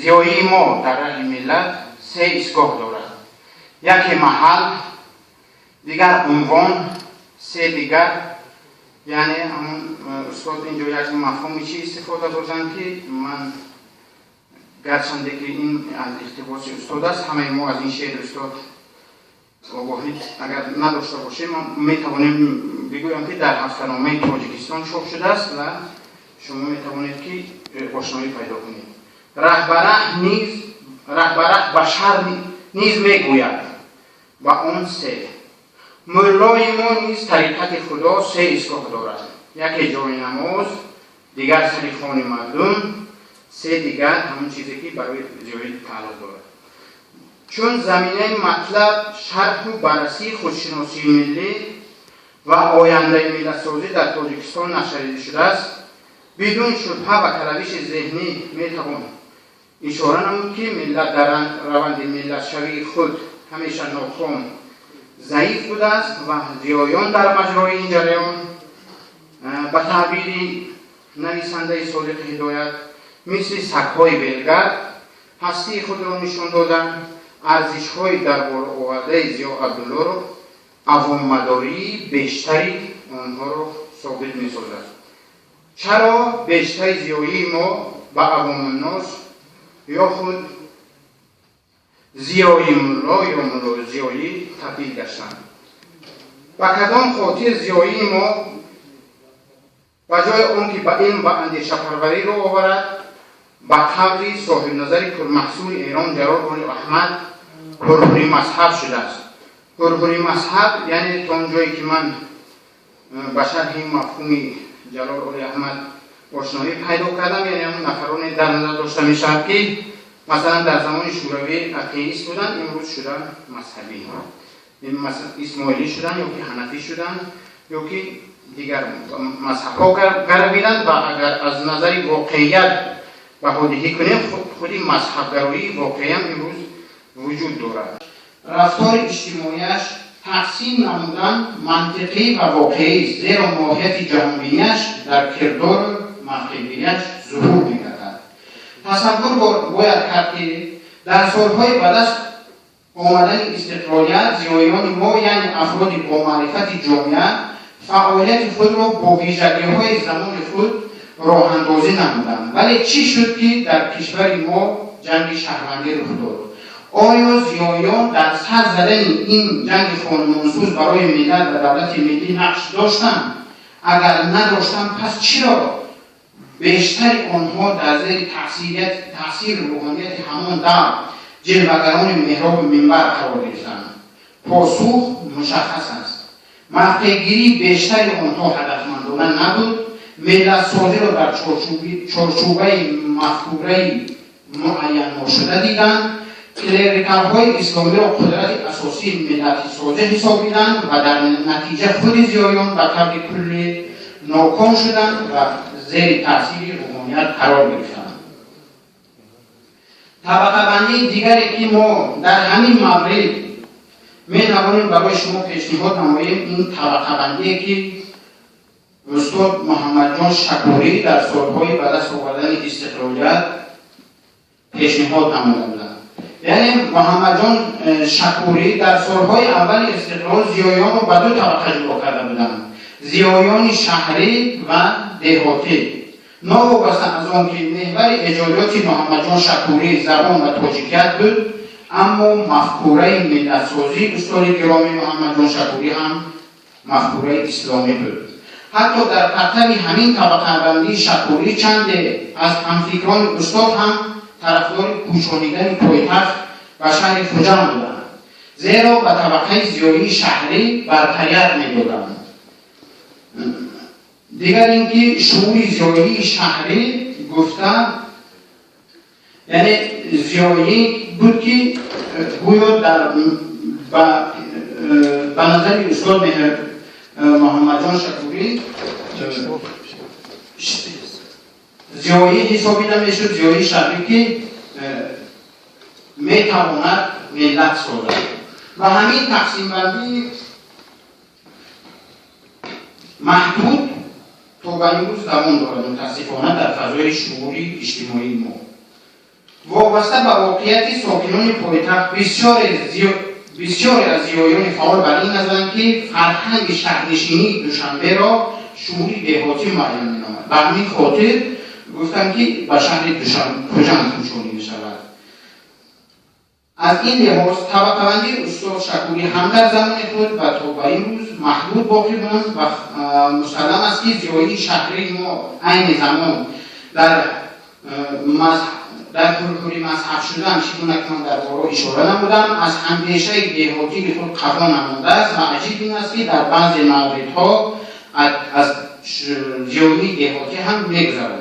Зиёии мо дар раҳи миллат се истгоҳ дорад: яке маҳал, дигар унвон, се дигар. Яъне ҳамун устод инҷо як мафҳуми чӣ истифода бурданд, ки ман гарчанде ки ин аз иқтибоси устод аст, ҳамаи мо аз ин шеъри устод огоҳӣ агар надошта бошем, метавонем бигӯям, ки дар ҳафтаномаи Тоҷикистон чоп шудааст ва шумо метавонед, ки ошноӣ пайдо кунед. Раҳбараҳ низ, раҳбараҳ башар низ мегӯяд ба он се муллои мо низ тариқати Худо се истгоҳ дорад: яке ҷои намоз, дигар сари хони мардум, се дигар ҳамон чизе, ки барои зиёӣ тааллуқ дорад. Чун заминаи матлаб шарҳу баррасии худшиносии миллӣ ва ояндаи миллатсозӣ дар Тоҷикистон нақшарезӣ шудааст, бидун шубҳа ва калавиши зеҳнӣ метавон ишора намуд, ки миллат дар раванди миллатшавии худ ҳамеша ноком, заиф будааст ва зиёён дар маҷрои ин ҷараён, ба таъбири нависандаи Содиқи Ҳидоят, мисли сагҳои велгард ҳастии худро нишон доданд. Арзишҳои дар боло овардаи Зиё Абдуллоро авоммадории бештари онҳоро собит месозад. Чаро бештари зиёии мо ба авомуннос ё худ зиёи мулло ё муллозиёӣ табдил гаштанд? Ба кадом хотир зиёии мо ба ҷои он ки ба илм ва андешапарварӣ рӯ оварад, ба қавли соҳибназари пурмаҳсули Эрон Ҷалол Оли Аҳмад, ҳурҳури мазҳаб шудааст? Ҳурҳури мазҳаб, яъне то он ҷое ки ман ба шарҳи мафҳуми Ҷалол Оли Аҳмад ошноӣ пайдо кардам, яъне ҳамон нафароне дар назар дошта мешавад, ки масалан дар замони Шӯравӣ атеист буданд, имрӯз шуданд мазҳабӣ, исмоилӣ шуданд ё ки ҳанафӣ шуданд, ё ки дигар мазҳабҳо гаравиданд. Ва агар аз назари воқеият баҳодиҳӣ кунем, худи мазҳабгароии воқеиам имрӯз вуҷуд дорад. Рафтори иҷтимоияш таҳсин намудан мантиқӣ ва воқеист, зеро моҳияти ҷаҳонбинияш дар кирдору мавқеъгирияш зуҳур мегардад. Тасаввур бояд кард, ки дар солҳои ба даст омадани истиқлолият зиёиёни мо, яъне афроди бомаърифати ҷомеа, фаъолияти худро бо вижагиҳои замони худ роҳандозӣ намуданд. Вале чӣ шуд, ки дар кишвари мо ҷанги шаҳрвандӣ рух дод? Оё зиёиён дар сар задани ин ҷанги хонумонсӯз барои миллат ва давлати миллӣ нақш доштанд? Агар надоштанд, пас чиро бештари онҳо дар зери таъсири рӯҳонияти ҳамон давр, ҷилвагарони меҳробу минбар қарор гирифтанд? Посух мушаххас аст: мавқеъгирии бештари онҳо ҳадафмандона набуд, миллатсозиро дар чорчӯбаи мафкураи муайянношуда диданд, клерикалҳои исломиро қудрати асосии миллатисозӣ ҳисобиданд ва дар натиҷа худи зиёён ба таври куллӣ ноком шуданд ва зери таъсири рӯҳоният қарор гирифтанд. Табақабандии дигаре, ки мо дар ҳамин маврид метавонем барои шумо пешниҳод намоем, ин табақабандие, ки устод Муҳаммадҷон Шакурӣ дар солҳои ба даст овардани истиқлолият пешниҳод намуда буданд. Яъне Муҳаммадҷон Шакурӣ дар солҳои аввали истиқлол зиёёнро ба ду табақа ҷудо карда буданд: зиёёни шаҳрӣ ва деҳотӣ. Новобаста аз он ки меҳвари эҷодиёти Муҳаммадҷон Шакурӣ забон ва тоҷикият буд, аммо мафкураи миллатсозии устоди гиромӣ Муҳаммадҷон Шакурӣ ҳам мафкураи исломӣ буд. Ҳатто дар партави ҳамин табақабандии Шакурӣ чанде аз ҳамфикрони устод ҳам тарафдори кӯчонидани пойтахт ба шаҳри Хуҷанд буданд, зеро ба табақаи зиёии шаҳрӣ бартарият медоданд. Дигар ин ки шуури зиёии шаҳрӣ гуфта, яъне зиёӣ буд, ки гӯё дар ба назари устод Муҳаммадҷон Шакурӣ зиёӣ ҳисобида мешуд зиёии шаҳрӣ, ки метавонад миллат созад. Ва ҳамин тақсимбандии маҳдуд то ба имрӯз давом дорад, мутаассифона, дар фазои шуури иҷтимоии мо. Вобаста ба воқеияти сокинони пойтахт, бисёре аз зиёиёни фаъол бар ин назаранд, ки фарҳанги шаҳрнишинии Душанберо шуури деҳотӣ муайян менамояд. Ба ҳамин хотир гуфтам, ки ба шаҳри Хуҷанд кӯчонида шавад. Аз ин лиҳоз табақабандии устод Шакурӣ ҳам дар замони худ ва то ба имрӯз маҳдуд боқӣ монд ва мусаллам аст, ки зиёии шаҳрии мо айни замон дар ҳурҳури мазҳаб шудан, чӣ гуна ки ман дар боло ишора намудам, аз андешаи деҳотии худ қафо намондааст. Ва аҷиб ин аст, ки дар баъзе мавридҳо аз зиёии деҳотӣ ҳам мегузарад.